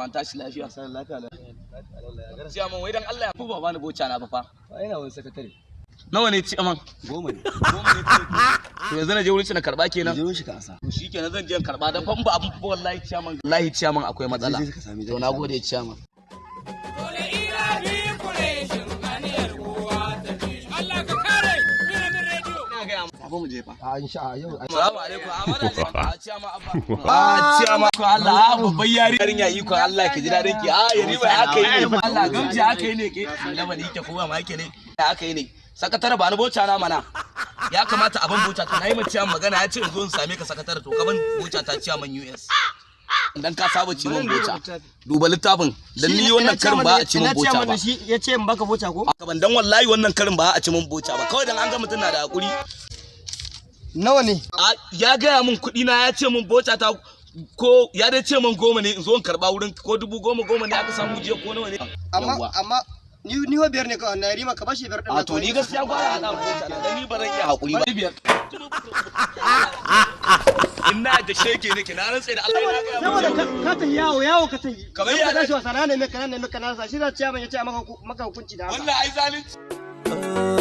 Ciyaman, tashi lafiya. Lafiya lafiya. Ciyaman, wai dan Allah ya fi ba bani boca na ba fa. Ina wani sakatare. Nawa ne, ciyaman? 10 ne. 10 ne? To yanzu na je wurin shi na karba kenan? Je wurin shi ka ansa. To shikenan, zan je in karba, dan fa in ba abun fa wallahi ciyaman, wallahi ciyaman akwai matsala. Je ka same. To nagode, ciyaman. Tafi mu je fa. A insha yau. Assalamu alaikum. Amana a ciyama abba. A ciyama ko Allah, a babban yarinya, iko Allah ki ji dadin ki. A yari bai aka yi ne. Allah gamji aka yi ne ke. Lama ni ke kowa ma yake ne. Aka yi ne. Sakatare, ba ni boca na mana. Ya kamata a ban boca ta. Nayi ma ciyaman magana, ya ce in zo in same ka, sakatare, to ka ban boca ta, ciyaman US. Dan ka saba ci mun boca. Duba littafin, dan ni wannan karin ba a ci mun boca ba. Shi ya ce in baka boca ko? Ban dan wallahi wannan karin ba a ci mun boca ba. Kawai dan an ga mutum na da hakuri. Nawa ne? Ya gaya min kuɗi na, ya ce min boca ta ko ya dai ce min 10 ne, in zo in karɓa wurin ko 10,000 10,000 ne aka samu jiya ko nawa ne. Amma Yawwa. amma ni ho 5 ne kawai na rima, ka bashi 5 din. A to ni gaskiya gwara haɗa boca na, dan ni ba zan iya haƙuri ba. 5. Ina da shege nake, na rantse da Allah ina gaya Saboda maka. ka tafi yawo yawo ka tafi. Kamar Ka ya tashi wasa na ne mai kana ne mai kana sa shi za ciyaman ya ce maka hukunci da haka. Wannan ai zalunci.